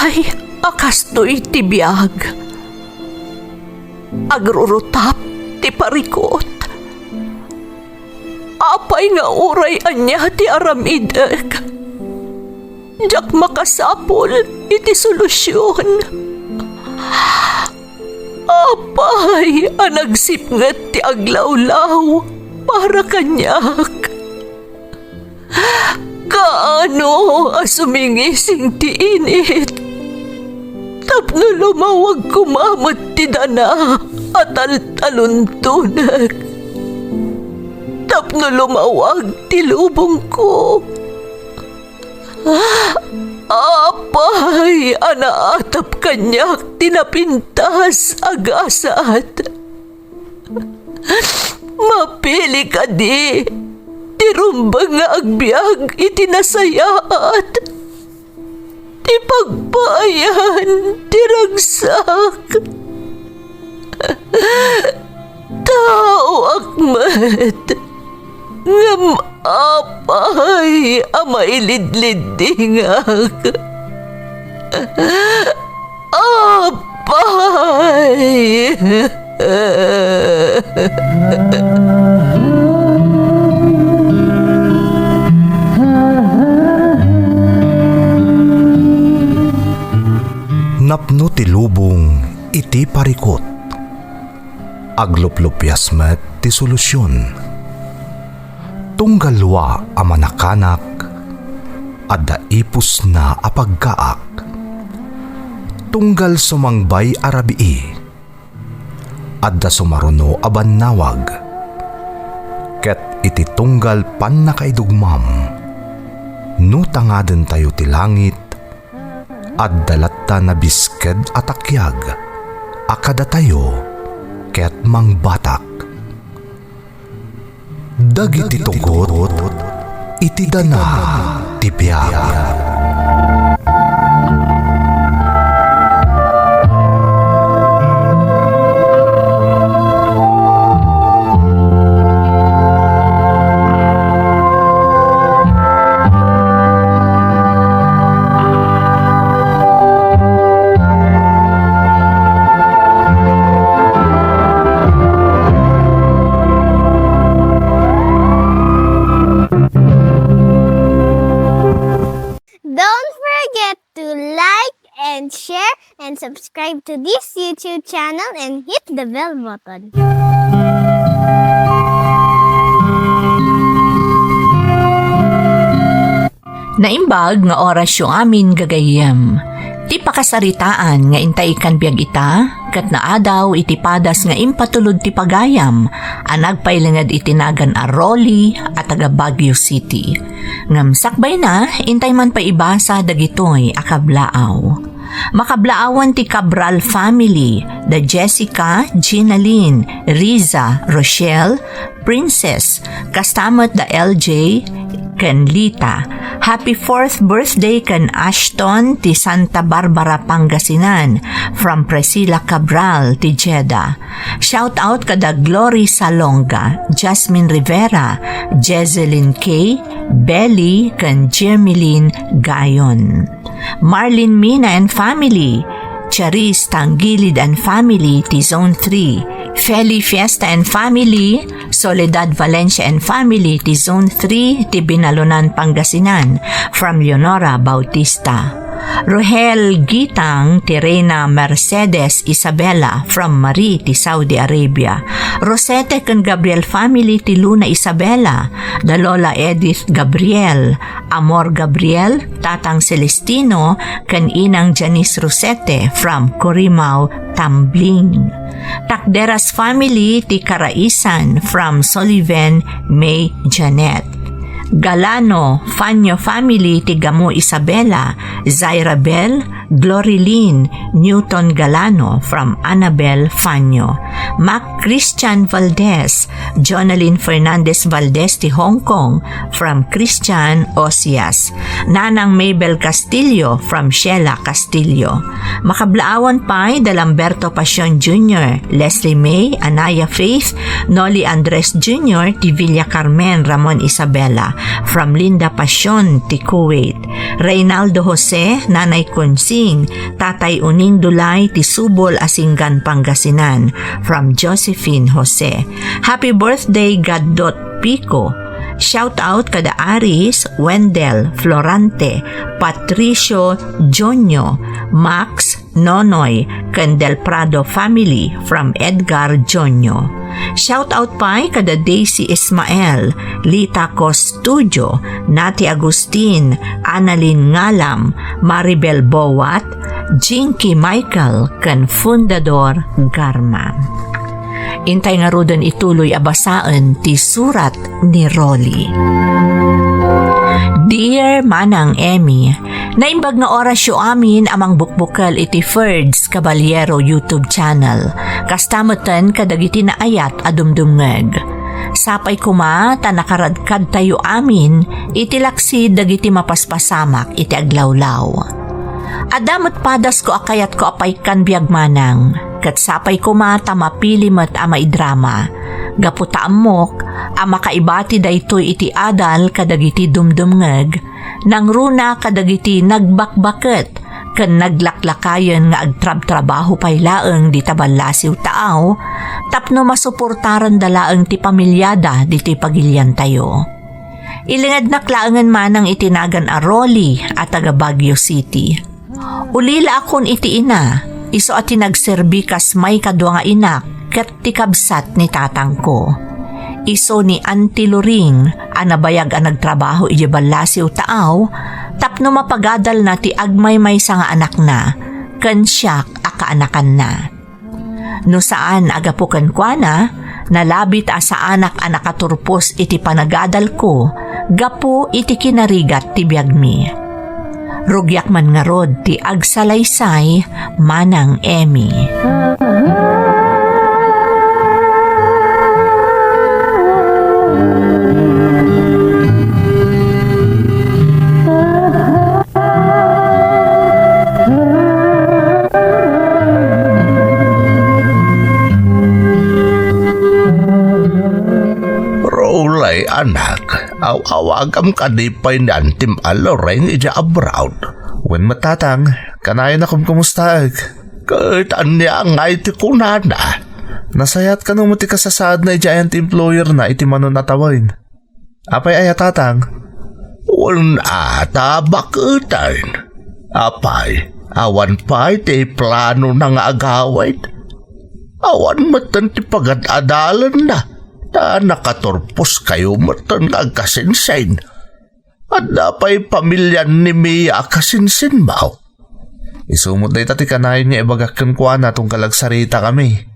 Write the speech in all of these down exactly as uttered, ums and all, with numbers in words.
a kastoy ti biag. Agrurutap ti parikut. Apay nga uray ania ti aramidek, diak makasapul iti solusion. Apay a nagsipnget ti aglawlaw para kaniak? Kaano a sumingising ti init tapno lumawag koma met ti dana a taltaluntonek, tapno lumawag ti lubongko? Apay a naatap kaniak ti napintas a gasat? Mapili kadi ti rumbeng nga agbiag iti nasayaat, ti pagpaayan ti ragsak? Taoak met, ngem apay a mailidliddingak? Apay! Napno ti lubong iti parikut. Agluplupias met ti solusion. Tunggal dua a manakanak, adda ipusna a pagkaak. Tunggal sumangbay a rabii, adda sumaruno a bannawag. Ket iti tunggal pannakaidugmam, no tangadentayo ti langit, adda latta nabisked a takiag a kadatayo ket mangbatak. Dagiti tugot iti dana ti biag. Don't forget to like and share and subscribe to this YouTube channel and hit the bell button. Naimbag nga orasyo amin gagayyem. Ti pakasaritaan nga intay ikkan biag ita, ket naadaw iti padas nga impatulod ti pagayam a nagpailinged iti nagan a Rolly a taga Baguio City. Ngem sakbayna, intay man pay ibasa dagitoy a kablaaw. Makablaawan ti Cabral family, da Jessica, Ginaline, Riza, Rochelle, Princess, kasta met da L J ken Lita. Happy fourth birthday ken Ashton ti Santa Barbara, Pangasinan, from Priscilla Cabral ti Jeddah. Shout out kada Glory Salonga, Jasmine Rivera, Jezelyn K, Belly, ken Jermeline Gayon. Marlene Mina and family, Charis Tangilid and family ti Zone three, Feli Fiesta and family, Soledad Valencia and family ti Zone three ti Binalonan, Pangasinan, from Leonora Bautista. Rohel Gitang ti Reyna Mercedes Isabela from Mari ti Saudi Arabia. Rosete ken Gabriel family ti Luna Isabela, da Lola Edith Gabriel, Amor Gabriel, Tatang Celestino, ken Inang Janice Rosete from Corimao, Tambling. Takderas family ti Karaisan from Sullivan May Janet. Galano, Fanyo family ti Gamo Isabela, Zaira Bell, Glory Lynn, Newton Galano from Annabel Fanyo. Mac Christian Valdez, Jonalyn Fernandez Valdez ti Hong Kong from Christian Osias. Nanang Mabel Castillo from Sheila Castillo. Makablaawan pay da Lamberto Pasion Junior, Leslie May, Anaya Faith, Noli Andres Junior ti Villa Carmen, Ramon Isabela, from Linda Pasion ti Kuwait. Reynaldo Jose, Nanay Consi, Tatay Uning Dulay ti Subol a Singgan, Pangasinan, from Josephine Jose. Happy birthday, Gaddot Pico. Shout out kada Aris, Wendell, Florante, Patricio, Jonio, Max, Nonoy, ken Del Prado family, from Edgar Jonio. Shout out pay kada Daisy Ismael, Lita Costudio, Nati Agustin, Annalyn Ngalam, Maribel Bowat, Jinky Michael, ken Fundador Garma. Intay ngaruden ituloy a basaen ti surat ni Rolly. Dear Manang Emmy, naimbag nga orasyo amin a mangbukbukel iti Ferds Caballero YouTube channel. Kasta metten kadagiti naayat a dumdumngeg. Sapay koma ta nakaradkadtayo amin iti laksid dagiti mapaspasamak iti aglawlaw. Adda met padasko a kayatko a paikkan biag, Manang, ket sapay koma ta mapili met a maidrama. Gapu ta ammok a makaibati daytoy iti adal kadagiti dumdumngeg, nangruna kadagiti nagbakbaket ken naglaklakayen nga agtrabtrabaho pay laeng dita ballasiw taaw tapno masuportaranda laeng ti pamiliada ditoy pagiliantayo. Ilingednak laengen, Manang, iti nagan a Rolly a taga Baguio City. Ulilaakon iti ina, isu a ti nagserbi kas maikadua nga inak ket ti kabsat ni tatangko. Isu ni Auntie Loring a nabayag a nagtrabaho idiay ballasiw taaw tapno mapagadalna ti agmaymaysa nga anakna ken siak a kaanakanna. No saan a gapu kenkuana, nalabit a saanak a nakaturpos iti panagadalko gapu iti kinarigat ti biagmi. Rugiak man ngarud ti agsalaysay, Manang Emmy. Rolly, anak, aw-awagam kadi pay ni Antim a Loreng idiay abroad? Wen met, Tatang, kanayon a kumkumustaek. Ket ania ngay ti kunana? Nasayaat kano met ti kasasaadna idiay ayan ti employer na iti manon a tawen? Apay aya, Tatang? Wen a, ta baketen. Apay, awan pay ti planona nga agawid? Awan metten ti pagad-adalanna, ta nakaturposkayo metten nga agkasinsin. Adda pay pamilian ni Mia a kasinsinmo? Isu met dayta ti kanayon nga ibagak kenkuana tunggal agsaritakami.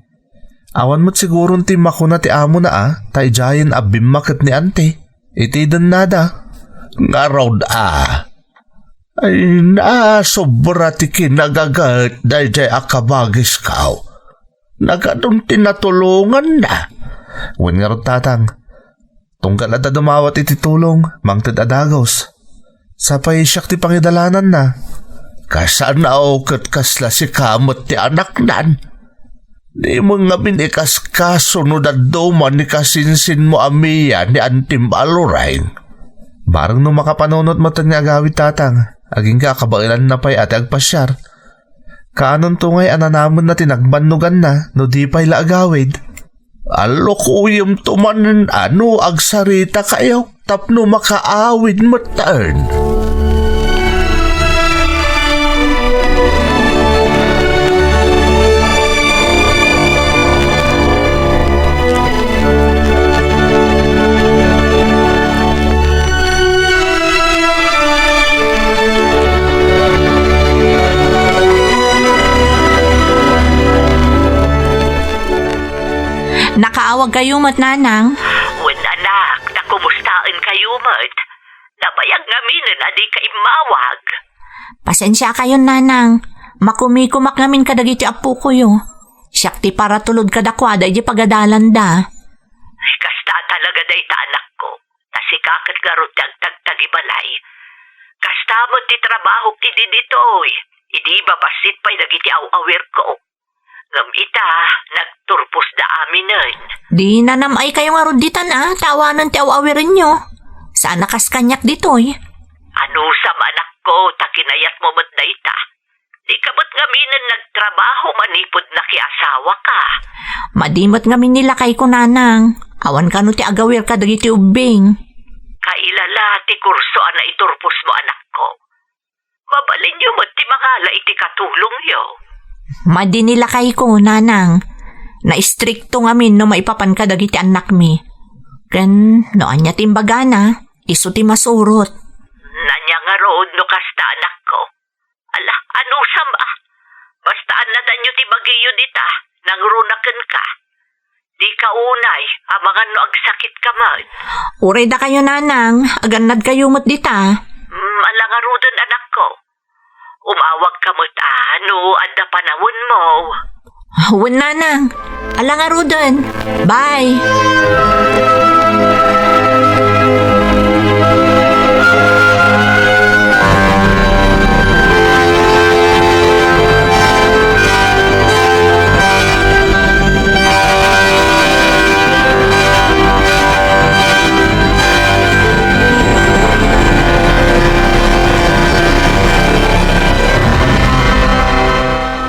Awan met siguron ti makuna ti amona a ta idiayen a bimmaket ni Anti iti idennada. Ngarud a, ay, nasobra ti kinagaget daydiay a kabagisko. Nagadun ti natulonganna. Wen ngarud, Tatang, tunggal adda dumawat iti tulong, mangted a dagus. Sapay siak ti pangidalananna. Kasano ket kasla sika met ti anaknan? Dimon ngamin ikaskaso no dadduma ni kasinsinmo a Mia ni Antim a Loreng. Bareng no makapanunot metten nga agawid, Tatang, agingga a kabaelanna pay a ti agpasiar. Kaanonto ngay a nanamenna ti nagbannoganna no di pay la agawid? Allukuyemto manen a no agsaritakayo tapno makaawid metten. Nakaawagkayo met, Nanang? Wen, anak, ta kumustaenkayo met? Nabayag ngaminen a dika immawag. Pasensiakayon, Nanang. Makumikumak ngamin kadagiti appokoyo. Siak ti paratulod kadakuada idiay pagadalanda. Ay, kasta talaga dayta, anakko. Ta sika ket ngarud ti agtagtagibalay. Kasta met ti trabahok idi ditoy, idi babassit pay dagiti aw-awirko. Ngem ita, nagturposda aminen. Di nanam-aykayo ngarud ditan a, ta awanen ti aw-awirenyo. Saan a kas kaniak ditoy. Anusam, anakko, ta kinayatmo met dayta. Dika met ngaminen nagtrabaho manipud nakiasawaka. Madi met ngamin ni lakayko, nanang. Awan kano ti agawir kadagiti ubbing. Kailala ti kurso a naiturposmo, anakko. Mabalinyo met ti mangala iti katulongyo. Madi ni lakayko, nanang. Naistrikto ngamin no maipapan kadagiti annakmi. Ken no ania ti imbagana, isu ti masurot. Ania ngarud no kasta, anakko? Ala, anusam a? Basta annadanyo ti bagiyo dita, nangruna kenka. Dika unay, amangan no agsakitka met. Uray dakayo, nanang, agannadkayo met dita. Mm, ala ngaruden, anakko. Umawagka met a no adda panawenmo. Wen, nanang. Ala ngaruden. Bye.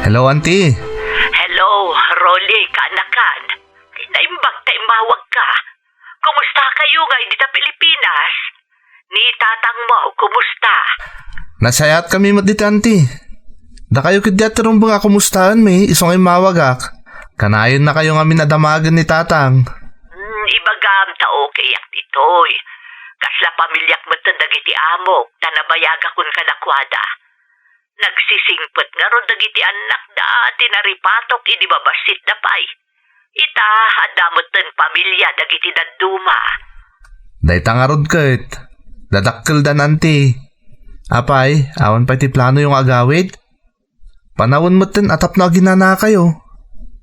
Hello, Auntie. Hello, Rolly, kaanakan. Naimbag ta immawagka. Kumusta kayo ngay dita Pilipinas? Ni tatangmo, kumusta? Nasayaat kami met dita, Auntie. Dakayo ketdi a ti rumbeng a kumustaenmi, isu nga immawagak. Kanayonnakayo ngamin a damagen ni tatang. Hmm, ibagam ta okayak ditoy. Kasla pamiliak metten dagiti amok, ta nabayagakon kadakuada. Nagsisingpet ngarud dagiti annakda ti naripatok idi babassit da pay. Ita, adda metten pamilia dagiti dadduma. Dayta ngarud ket, dadakkeldan, Auntie. Apay, awan pay ti planoyo nga agawid? Panawen metten a tapno aginanakayo.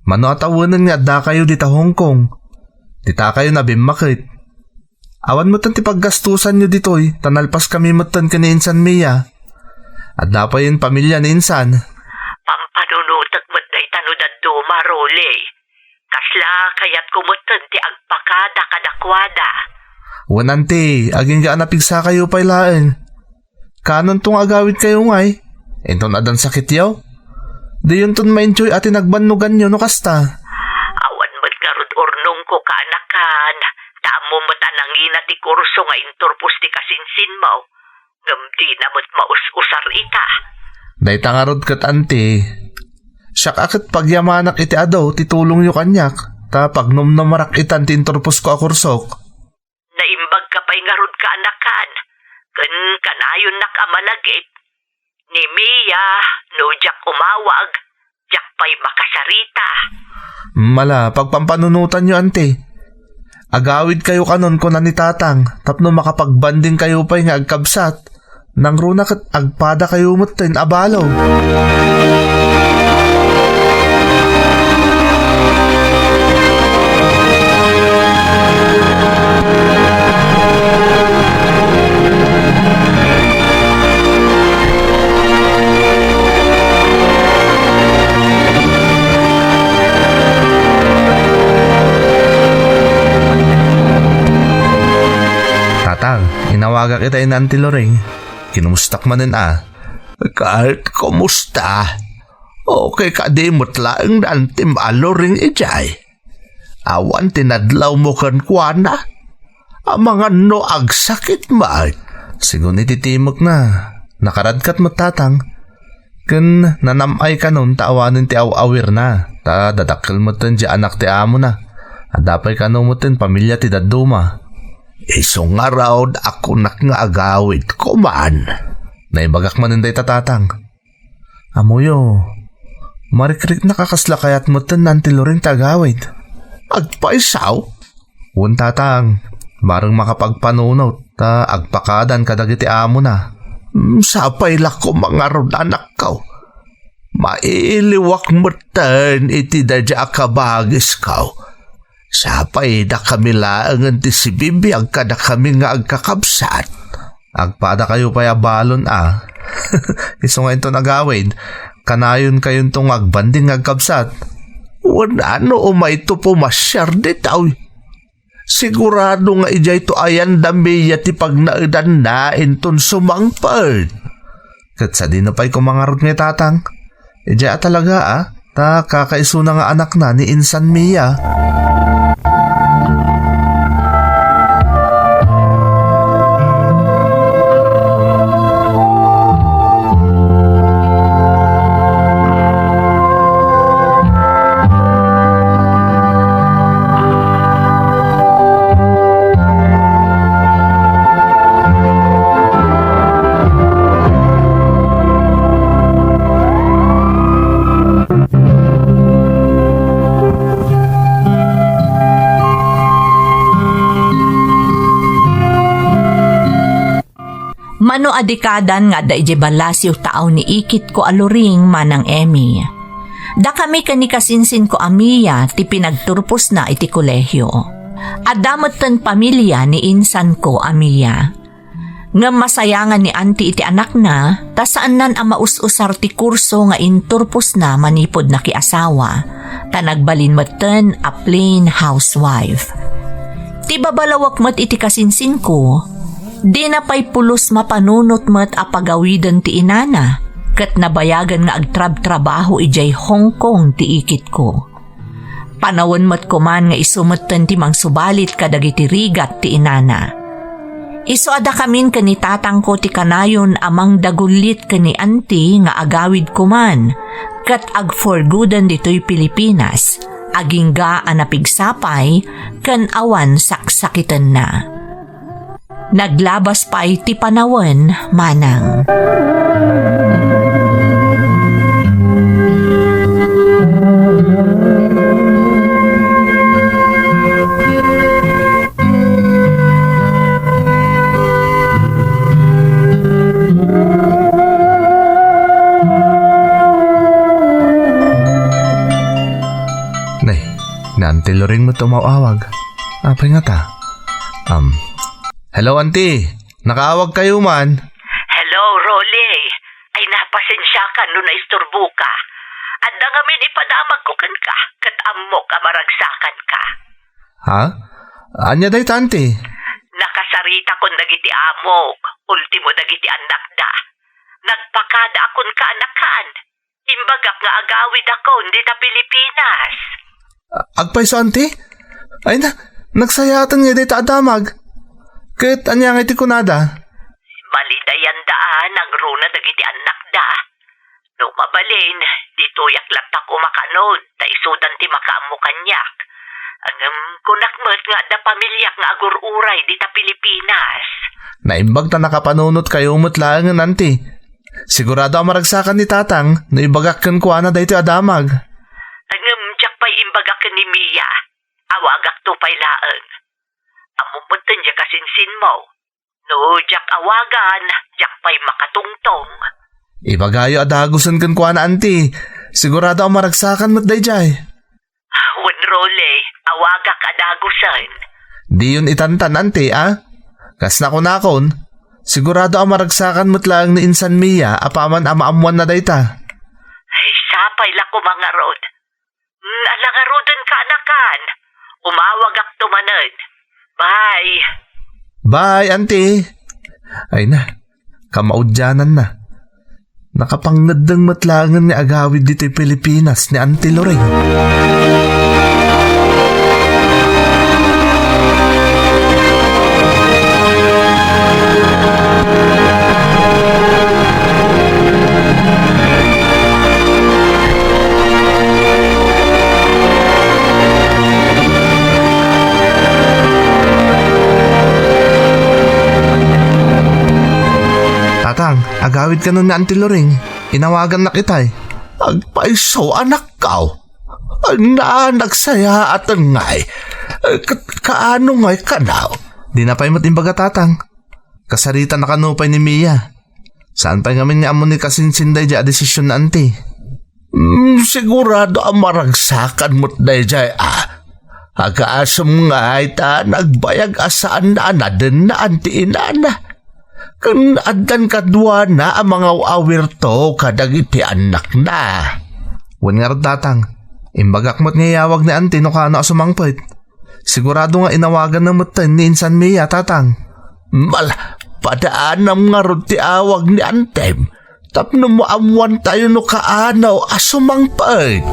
Mano a tawenen nga addakayo dita Hong Kong. Ditakayo nabimmaket. Awan metten ti paggastusanyo ditoy, ta nalpaskami metten ken ni Insan Mia. Adda payen pamilia ni Insan. Pampanunotek met dayta no dadduma, Rolly. Kasla kayatko metten ti agpakada kadakuada. Wen, Auntie, agingga a napigsakayo pay laeng. Kanonto nga agawidkayo ngay? Inton addan sakityo? Diyonton ma-enjoy a ti nagbannoganyo no kasta. Awan met ngarud urnongko, kaanakan. Ta ammom met a nangina ti kurso nga inturpos ti kasinsinmo. Ngem dina met maus-usar ita. Dayta ngarud ket, Auntie. Siak a ket pagyamanak iti adu ti tulongyo kaniak, ta pagnumnumarak itan ti inturposko a kursok. Naimbagka pay ngarud, kaanakan, ken kanayonnak a malagip. Ni Mia, no diak umawag, diak pay makasarita. Mala, pagpampanunotanyo, Auntie. Agawidkayo kanon, kuna ni Tatang, tapno makapagbandingkayo pay nga agkabsat. Nangruna ket agpadakayo metten a balo. Tatang, inawagak ita ni Auntie Loring. Kinumustak manen a. Ket kumusta? Okay kadi met laeng ni Auntie Loring idiay? Awan ti nadlawmo kenkuana? Amangan no agsakit met. Sigun iti timekna, nakaradkat met Tatang. Ken nanam-ay kanon ta awanen ti aw-awirna, ta dadakkel metten ti anak ti amona. Adda pay kano metten pamilia ti dadduma. Isu ngarud a kunak nga agawidko man. Naibagak manen dayta, Tatang. Ammoyo, marikriknak a kasla kayat metten ni Auntie Loring ti agawid. Agpaysaw? Wen, Tatang, bareng makapagpanunot ta agpakadan kadagiti amona. Mm, sapay la koma ngarud, anakko. Mailiwak metten iti daydiay a kabagisko. Sapay dakami laengen ti sibibiag kadakami nga agkakabsat. Agpadakayo pay a balon a. Isu nga inton agawid, kanayonkayonto nga agbanding nga agkabsat. Wen, no umayto pumasiar ditoy. Sigurado nga idiayto ayan da Mia ti pagnaedanna inton sumangpet. Ket sadino pay koma ngarud nga Tatang? Idiay a talaga, a, ta kakaisuna nga anakna ni Insan Mia. Mano a dekadan nga adda idiay Balasio taaw ni ikitko a Loring, Manang Emmy. Dakami ken ni kasinsinko a Mia ti pinagturposna iti kolehio. Adda metten pamilia ni insanko a Mia. Ngem masayangan ni Auntie iti anakna, ta saannan a maus-usar ti kurso nga inturposna manipud nakiasawa, ta nagbalin metten a plain housewife. Ti babalawek met iti kasinsinko, dina pay pulos mapanunot met a pagawiden ti inana, ket nabayagen nga agtrabtrabaho idiay Hong Kong ti ikitko. Panawen met koman nga isu metten ti mangsubalit kadagiti rigat ti inana. Isu a dakamin ken ni tatangko ti kanayon a mangdagullit ken ni Auntie nga agawid koman ket agforgoden ditoy Pilipinas, agingga a napigsa pay ken awan saksakitenna. Naglabas pay ti panawen, Manang. Nay, ni Auntie Loring met ti umaw-awag. Apay ngata? Um, hello, Auntie. Nakaawag kayo man. Hello, Rolly. Ay, napasensiakan no naisturboka. Adda ngamin ipadamagko kenka, ket ammok a maragsakanka. Ha? Ania dayta, Auntie? Nakasaritakon dagiti amok, ultimo dagiti annakda. Nagpakadaakon kaanakan. Imbagak nga agawidakon dita Pilipinas. A-, agpayso, Auntie? Ay na, nagsayaatan nga dayta a damag. Ket ania nga iti kunada? Malidayanda a nangruna dagiti annakda. No mabalin, ditoyak latta koma kanon, ta isudan ti makaammo kaniak. Ngem kunak met nga adda pamiliak nga agur-uray dita Pilipinas. Naimbag ta nakapanunot kayo met laengen, Auntie. Sigurado a maragsakan ni Tatang no ibagak kenkuana daytoy a damag. Ngem diak pay imbagak ken ni Mia. Awagakto pay laeng. Ammom metten diay kasinsinmo. No diak awagan, diak pay makatungtong. Ibagayo a dagusen kenkuana, Auntie. Sigurado a maragsakan met daydiay. Wen, Rolly, awagak a dagusen. Diyon itantan, Auntie, a? Kas nakunakon, sigurado a maragsakan met laeng ni Insan Mia apaman a maammoanna dayta. Ay, sapay la koma ngarud. Mm, ala ngaruden kaanakan. Umawagakto manen. Bye. Bye, Auntie. Ay na, kamaudiananna. Nakapangngeddeng met laengen nga agawid ditoy Pilipinas ni Auntie Loring. Tatang, agawid kanon ni Auntie Loring. Inawagannak itay. Agpayso, anakko. Na, nagsayaaten ngay. Ka-, kaano ngay kano? Dina pay met imbaga, Tatang. Kasaritan na kano pay ni Mia. Saan pay ngamin nga ammo ni kasinsin daydiay a desisyon na, Auntie? Mm, sigurado a maragsakan met daydiay, a. Agasem ngay ta nagbayag a saan a nadennaan ti inana. Ken addan kaduana a mangaw-awirto kadagiti annakna. Wen ngarud, Tatang, imbagak met nga iyawag ni Auntie no kano a sumangpet. Sigurado nga inawaganna metten ni Insan Mia, Tatang. Mal-, padaanam ngarud ti awag ni Antem. tapno maammoantayo no kaano a sumangpet.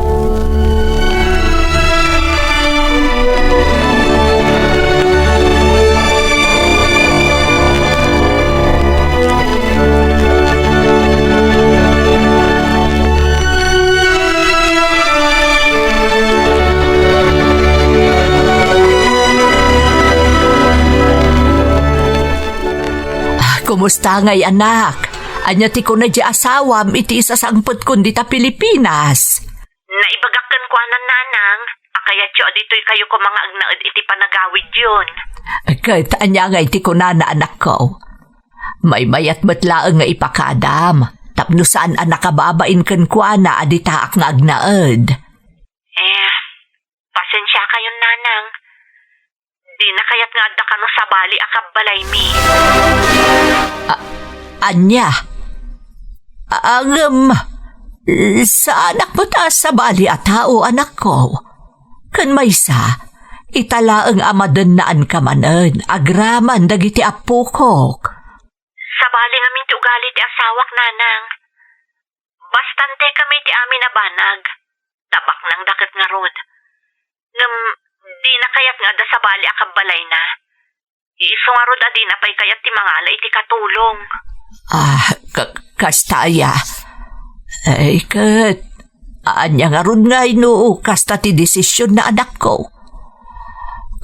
Ah, kumusta ngay, anak? Ania ti kuna ti asawam iti isasangpetkon dita Pilipinas? Naibagak kenkuana, nanang, a kayatyo a ditoykayo koma nga agnaed iti panagawidyon. Ket ania ngay ti kunana, anakko? Maymayat met laeng nga ipakadam, tapno saan a nakababain kenkuana a ditaak nga agnaed. Eh, pasensiakayon, nanang. Dina kayat nga adda kano sabali a kabbalaymi. A-, ania? A-, ngem, saanak met a sabali a tao, anakko. Ken maysa, ita laeng a madennaanka manen agraman dagiti appokok. Sabali ngamin ti ugali ti asawak, nanang. Basta antekami ti amin a banag. Tabaknangda ket ngarud. Ngem, dina kayat nga adda sabali a kabbalayna. Isu ngarud a dina pay kayat ti mangala iti katulong. Ah, ka-, kasta aya. Ay, ket, ania ngarud ngay no kasta ti desisionna, anakko?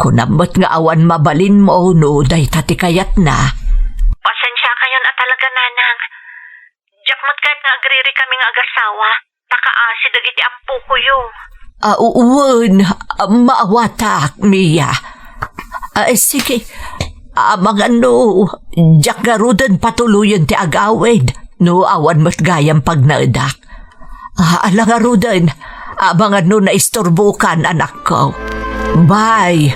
Kunam met nga awan mabalinmo no dayta ti kayatna. Pasensiakayon a talaga, nanang. Diak met kayat nga agririkami nga agasawa, ta kaasi dagiti appokoyo. Ah, u-, wen, ah, maawatak, Mia. Ah, sige, amangan no, diak ngaruden patuloyen ti agawid, no awan met gayam pagnaedak. Ah, ala ngaruden, amangan no naisturbokan, anakko. Bye.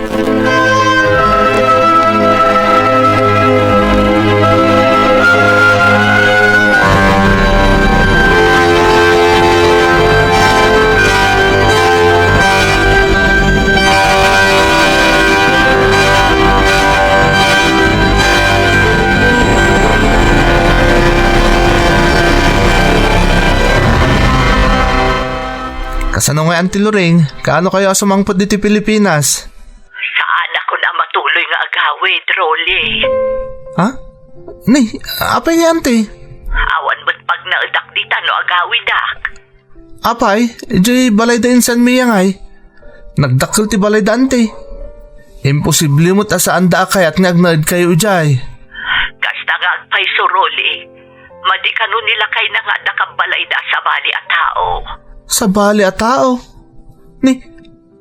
Kasano ngay, Auntie Loring? Kaano kayo a sumangpet ditoy Pilipinas? Saanak a matuloy nga agawid, Rolly. Ha? Ni, apay ni, Auntie? Awan met pagnaedak dita no agawidak. Apay, idiay balayda insan Mia ngay. Nagdakkel ti balayda, Auntie. Imposible met a saanda a kayat nga agnaedkayo idiay. Kasta nga agpayso, Rolly. Madi kano ni lakayna nga adda kabbalayda a sabali a tao. Sabali a tao? Ni,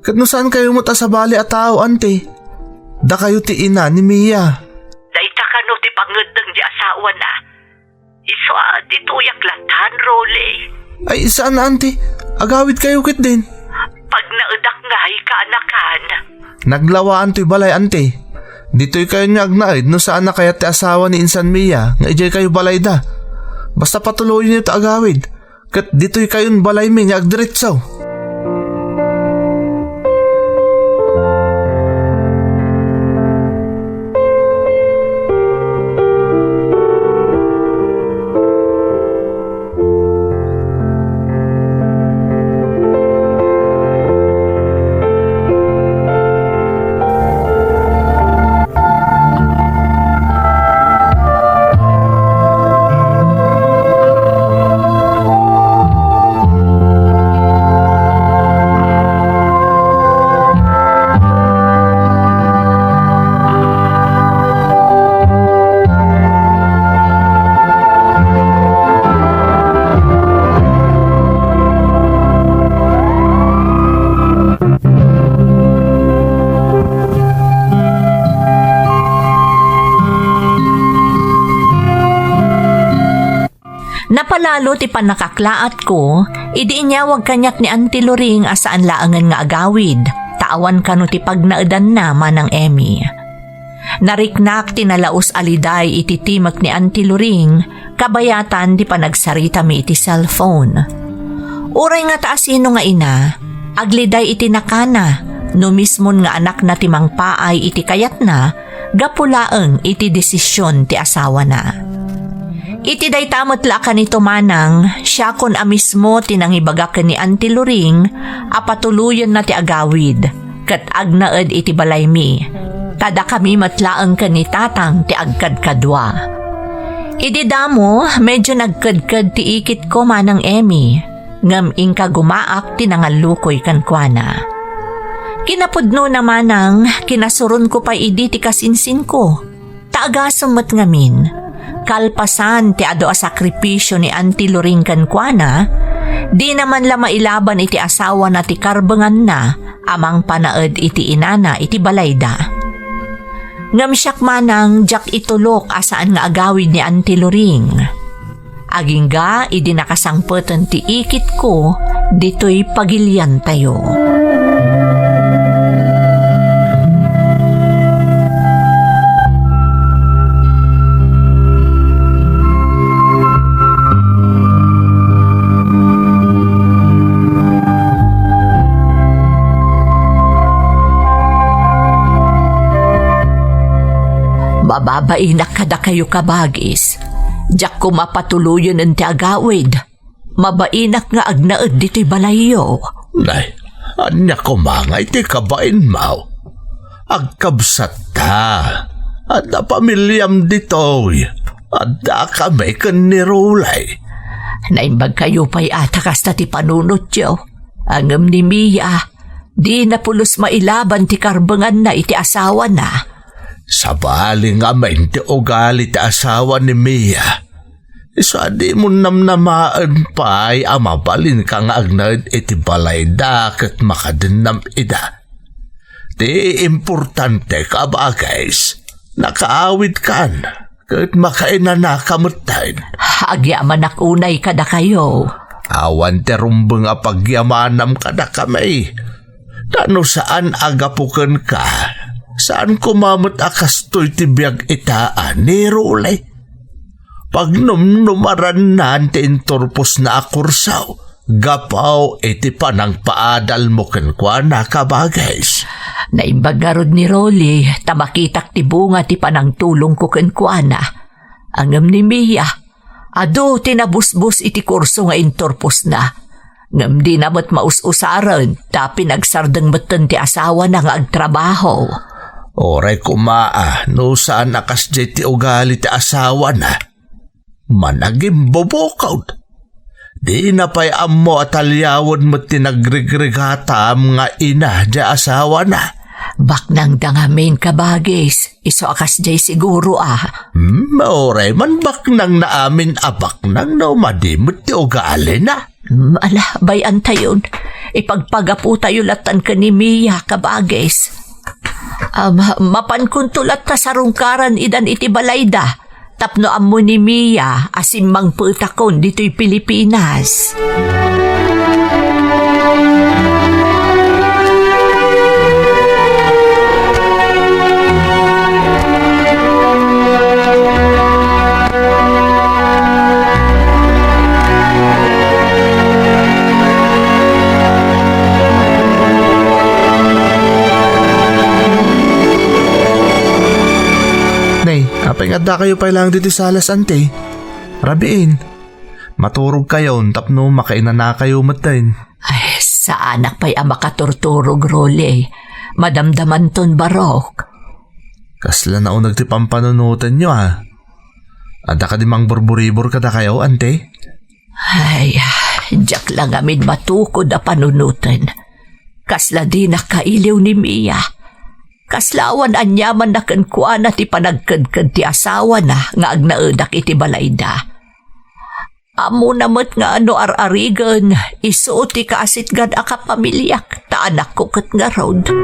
ket no saankayo met a sabali a tao, Auntie? Dakayo ti ina ni Mia. Dayta kano ti pangngeddeng ti asawana. Isu a ditoyak latan, Rolly. Ay, saan, Auntie. Agawidkayo ketdin. Pagnaedak ngay, kaanakan. Naglawaan toy balay, Auntie. Ditoykayon nga agnaed no saan a kayat ti asawa ni insan Mia nga idiaykayo balayda. Basta patuloyenyo ti agawid. Ket ditoykayon balaymi nga agdiretso. Napalalo ti pannakaklaatko idi inyawag kaniak ni Auntie Loring a saan laengen nga agawid, ta awan kano ti pagnaedanna, Manang Emmy. Nariknak ti nalaus a liday iti timek ni Auntie Loring, kabayatan ti panagsaritami iti cellphone. Uray ngata a sino nga ina, agliday iti nakana no mismon nga anakna ti mangpaay iti kayatna gapu laeng iti desisyon ti asawana. Iti dayta met la a kanito, Manang, siakon a mismo ti nangibaga ken ni Auntie Loring a patuloyenna ti agawid ket agnaed iti balaymi. Ta dakami met laeng ken ni Tatang ti agkadkadua. Idi damo, medyo nagkedked ti ikitko, Manang Emmy, ngem inkagumaak ti nangallukoy kenkuana. Kinapudnona, Manang, kinasuronko pay idi ti kasinsinko. Ta agasem met ngamin, kalpasan ti adu a sakripisio ni Auntie Loring kenkuana, dina man la mailaban iti asawana ti karbenganna a mangpanaed iti inana iti balayda. Ngem siak, Manang, diak itulok a saan nga agawid ni Auntie Loring. Agingga idi nakasangpeten ti ikitko ditoy pagiliantayo. Mababainak kadakayo, kabagis. Diak koma patuloyen ti agawid. Mabainak nga agnaed ditoy balayyo. Nay, ania koma nga iti kabainmo? Agkabsatta. Adda pamiliam ditoy. Adda kami ken ni Rulay. Naimbag kayo pay ata kasta ti panunotyo. Ngem ni Mia, dina pulos mailaban ti karbenganna iti asawana. Sabali ngamin ti ugali ti asawa ni Mia. Isu a dimo namnamaen pay a mabalinka nga agnaed iti balayda ket makadennam ida. Ti importante, kabagis, nakaawidkan ket makainanaka metten. Agyamanak unay kadakayo. Awan ti rumbeng a pagyamanam kadakami. Ta no saan a gapu kenka, saan koma met a kastoy ti biag ita a ni Rulay. Pagnumnumarannan ti inturposna a kursaw gapu iti panangpaadalmo kenkuana, kabagis. Naimbag ngarud ni Rolly ta makitak ti bunga ti panangtulongko kenkuana. Ngem ni Mia, adu ti nabusbos iti kurso nga inturposna. Ngem dina met maus-usaren ta pinagsardeng metten ti asawana nga agtrabaho. Uray koma a no saan a kasdiay ti ugali ti asawana. Managimbubukod. Dina pay ammo a taliawen met ti nagrigrigatam nga ina ti asawana. Baknangda ngamin, kabagis. Isu a kasdiay siguro a. Hmm, uray man baknangna amin a baknang no madi met ti ugalina. Hmm, ala, bay-antayon. Ipagpagaputayo lattan ken ni Mia, kabagis. Am, mapankonto latta sarungkaran idan iti balayda. Tapno ammo ni Mia a simmangpetakon ditoy Pilipinas. Nay, apay nga addakayo pay laeng ditoy salas, Auntie? Rabiin, maturogkayon tapno makainanakayo metten. Ay, saanak pay a makaturturog, Rolly. Madamdamanton barok. Kasla nauneg ti pampanunotenyo, a. Adda kadi mangburburibor kadakayo, Auntie? Ay, diak la ngamin matukod a panunoten. Kasla dinak kailiw ni Mia. Kasla awan aniamanna kenkuana ti panagkedked ti asawana nga agnaedak iti balayda. Ammona met nga no ar-arigen, isu ti kaasitgan a kapamiliak, ta anakko ket ngarud.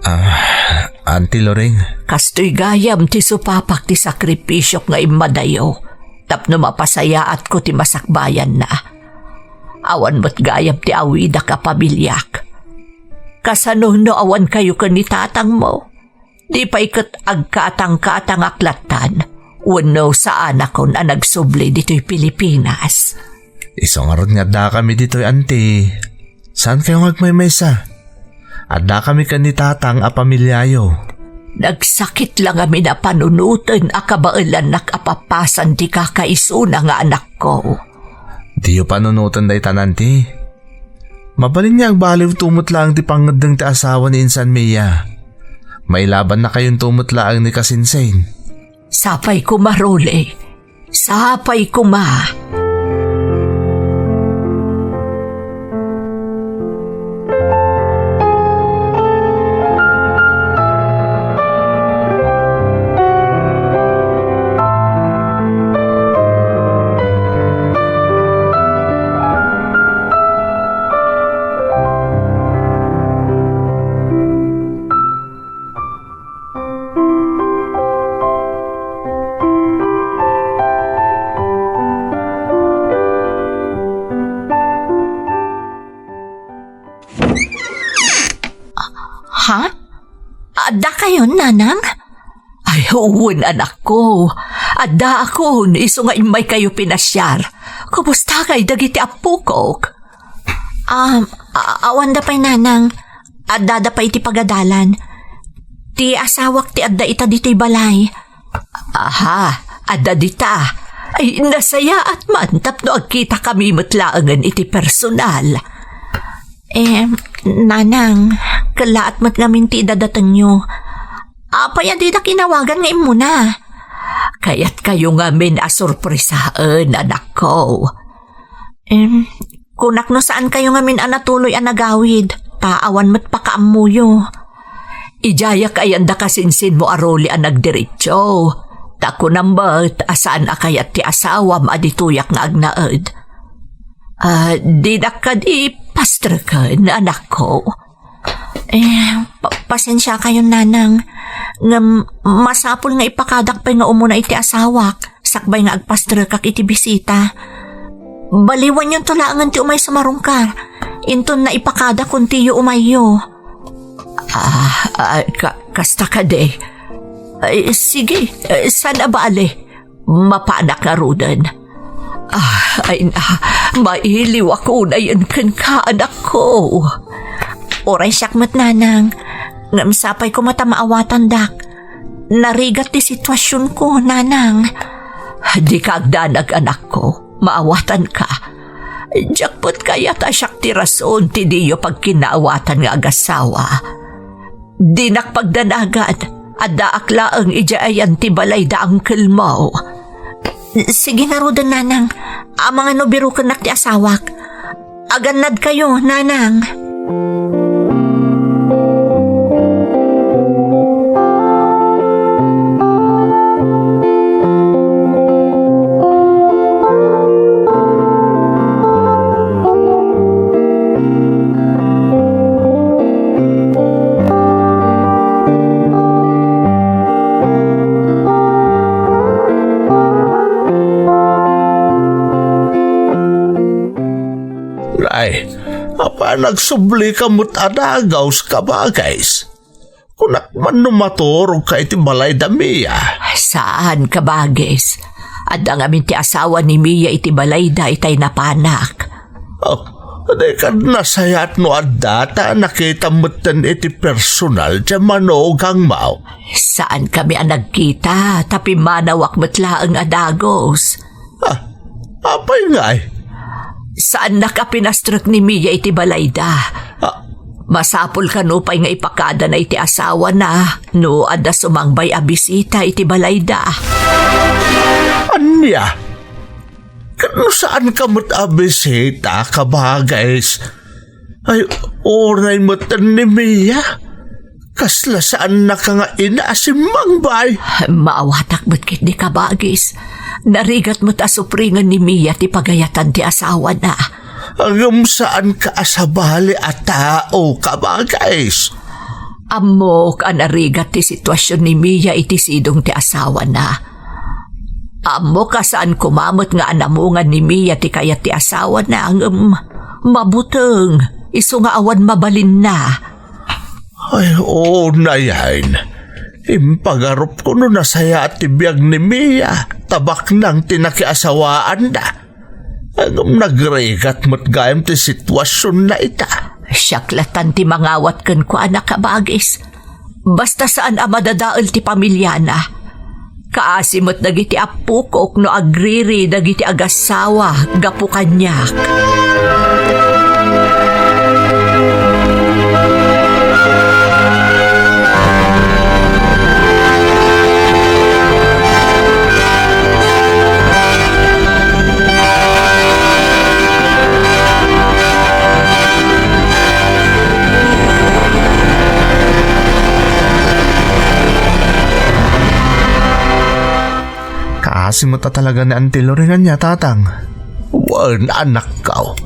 Ah, Auntie Loring. Kastoy gayam ti supapak ti sakripisiok nga immadayo, tapno mapasayaatko ti masakbayanna. Awan met gayam ti awidak a pamiliak. Kasano no awan kayo ken ni tatangmo? Di pay ket agkatangkatangak lattan, wenno saanakon a nagsubli ditoy Pilipinas. Isu ngarud nga addakami ditoy, Auntie. Saan kayo nga agmaymaysa? Addakami ken ni Tatang a pamiliayo. Nagsakit la ngamin a panunoten a kabaelannak a papasan ti kakaisuna nga anakko. Diyo panunoten dayta, Nanti. Mabalin nga agbaliwto met laeng ti pangngeddeng ti asawa ni Insan Mia. Mailabannakayonto met laeng ni kasinsin. Sapay koma, Rolly. Sapay koma. Ha? Adda kayon, Nanang? Ay, wen, anakko. Adda akon, isu nga immay kayo pinasiar. Kumusta kay dagiti appokok? Um, a-, awanda pay, Nanang. Addada pay iti pagadalan. Ti asawak ti adda ita ditoy balay. Aha, adda dita. Ay, nasayaat man tapno agkita kami met laengen iti personal. Eh, Nanang, kellaat met ngamin ti idadatengyo. Apay a didak inawagan nga immuna? Kayatkayo ngamin a sorpresaen, anakko. Em, kunak no saan kayo ngamin a natuloy a nagawid, ta awan met pakaammoyo. Idiayak ayan da kasinsinmo a Rolly a nagdiretso. Ta kunam met a saan a kayat ti asawam a ditoyak nga agnaed. Ah, dinak kadi pastreken, anakko. Eh, pa-, pasensia kayon, Nanang. Ngem masapul nga ipakadak pay nga umuna iti asawak, sakbay nga agpastrekak iti bisita. Baliwanyonto laengen ti umay sumarungkar. Inton naipakada kuntiyo umayyo. Ah, ah, ka-, kasta kadi. Ay, sige, eh, saan a bale? Mapanak ngaruden. Ah, ay na, mailiwak unay kenka, anakko. Uray siak met, Nanang. Ngem sapay koma ta maawatandak. Narigat ti situasionko, Nanang. Dika agdanag, anakko. Maawatanka. Diak met kayat a siak ti rason ti diyo pagkinaawatan nga agasawa. Dinak pagdanagan. Addaak laeng idiay ayan ti balay da angkelmo. Sige ngaruden, Nanang. Amangan no birukennak ti asawak. Agannadkayo, Nanang. Nay, apay a nagsubli ka met a dagaws, kabagis? Kunak man no maturog ka iti balay da Mia. Saan, kabagis. Adda ngamin ti asawa ni Mia iti balay da itay napanak. Oh, di kad nasayaat no adda ta nakita metten iti personal ti manugangmo. Saan kami a nagkita, ta pimmanawak met laeng a dagos. Ah, apay ngay? Saannak a pinastrek ni Mia iti balayda. Ah. Masapul kano pay nga ipakadana iti asawana no adda sumangbay a bisita iti balayda. Ania? Ket no saanka met a bisita, kabagis? Ay, uray met ni Mia. Kasla saannaka nga ina a simmangbay. Maawatak met ketdi, kabagis. Narigat met a supringen ni Mia ti pagayatan ti asawana. Ngem saanka a sabali a tao, kabagis. Ammok a narigat ti situasion ni Mia iti sidong ti asawana. Ammok a saan koma met nga anamungan ni Mia ti kayat ti asawana, ngem mabuteng, isu nga awan mabalinna. Ay, oo, nayain. Impagarupko no nasayaat ti biag ni Mia, ta baknang ti nakiasawaanda. Ngem nagrigat met gayam ti situasionna ita. Siak latan ti mangawat kenkuana, kabagis. Basta saan a madadael ti pamiliana. Kaasi met dagiti appokok no agriri dagiti agasawa gapu kaniak. Kaasi met a talaga ni Auntie Loring ania, Tatang? Wen, anakko.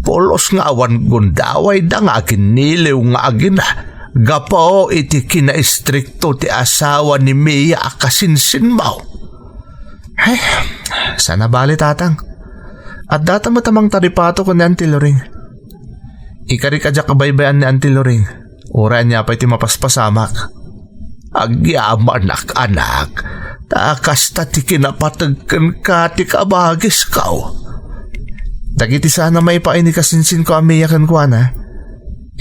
Pulos nga awan gundawayda nga aginniliw nga agina gapu iti kinaistrikto ti asawa ni Mia a kasinsinmo. Ay, saan a bale, Tatang. Addata met a mangtaripato ken ni Auntie Loring. Ikarik a diak baybay-an ni Auntie Loring. Uray ania pay ti mapaspasamak. Agyamanak, anak, ta kasta ti kinapateg kenka ti kabagisko. Dagiti saan a maipaay ni kasinsinko a Mia kenkuana,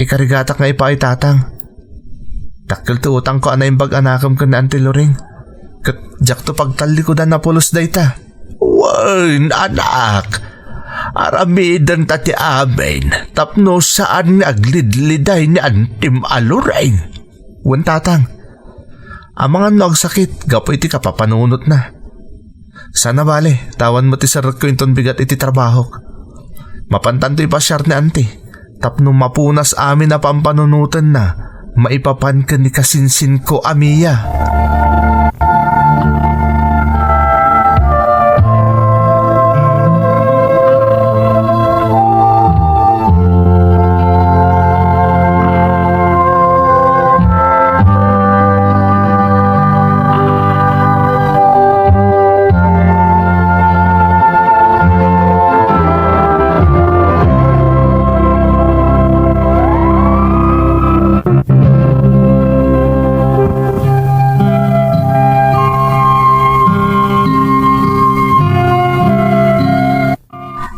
ikarigatak nga ipaay, Tatang. Dakkel ti utangko a naimbag a nakem ken ni Auntie Loring. Ket diakto pagtallikudan a pulos dayta. Wen, anak, aramidenta ti amin tapno saan nga aglidliday ni Antim a Loring. Wen, Tatang. Amangan no agsakit gapu iti kapapanunotna. Saan a bale, ta awan met ti serrekko inton bigat iti trabahok. Mapantanto ipasiar ni Auntie tapno mapunas amin a pampanunotenna maipapan ken ni kasinsinko a Mia.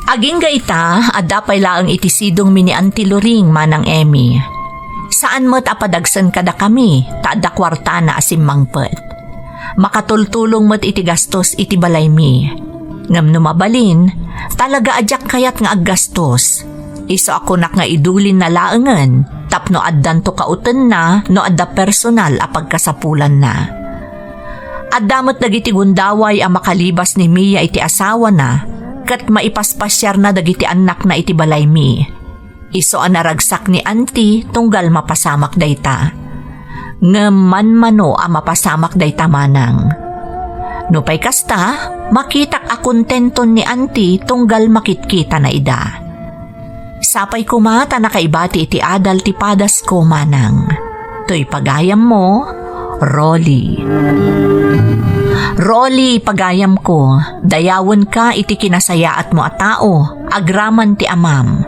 Agingga ita, adda pay laeng iti sidongmi ni Auntie Loring, Manang Emmy. Saan met a padagsen kadakami, ta adda kuartana a simmangpet. Makatultulong met iti gastos iti balaymi. Ngem no mabalin, talaga a diak kayat nga aggastos. Isu a kunak nga idulinna laengen tapno addanto kautenna no adda personal a pagkasapulanna. Adda met dagiti gundaway a makalibas ni Mia iti asawana ket maipaspasiarna dagiti annakna iti balaymi. Isu a naragsak ni Auntie tunggal mapasamak dayta. Ngem manmano a mapasamak dayta, Manang. Nupay kasta, makitak a kontenton ni Auntie tunggal makitkitana ida. Sapay koma ta nakaibati iti adal ti padasko, Manang. Toy pagayammo, Rolly. Rolly, pagayamko, dayawenka iti kinasayaatmo a tao, agraman ti amam.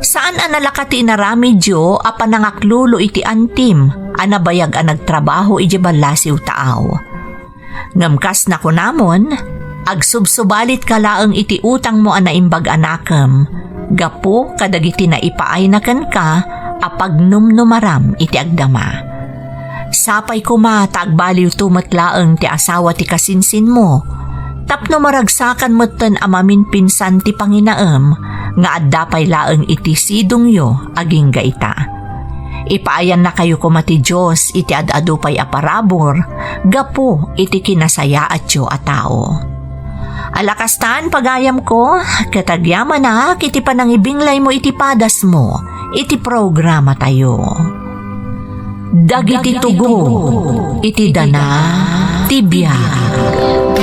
Saan a nalaka ti inaramidyo a panangaklulo iti antim a nabayag a nagtrabaho idiay ballasiw taaw. Ngem kas nakunamon, agsubsubalitka laeng iti utangmo a naimbag a nakem, gapu kadagiti naipaayna kenka a pagnumnumaram iti agdama. Sapay koma ta agbaliwto met laeng ti asawa ti kasinsinmo, tapno maragsakan metten a maminpinsan ti panginaem nga adda pay laeng iti sidongyo agingga ita. Ipaayannakayo koma ti Dios iti ad-adu pay a parabur gapu iti kinasayaatyo a tao. Ala kastan, pagayamko, ket agyamanak iti panangibinglaymo iti padasmo iti programatayo. Dagiti tugot iti dana ti biag.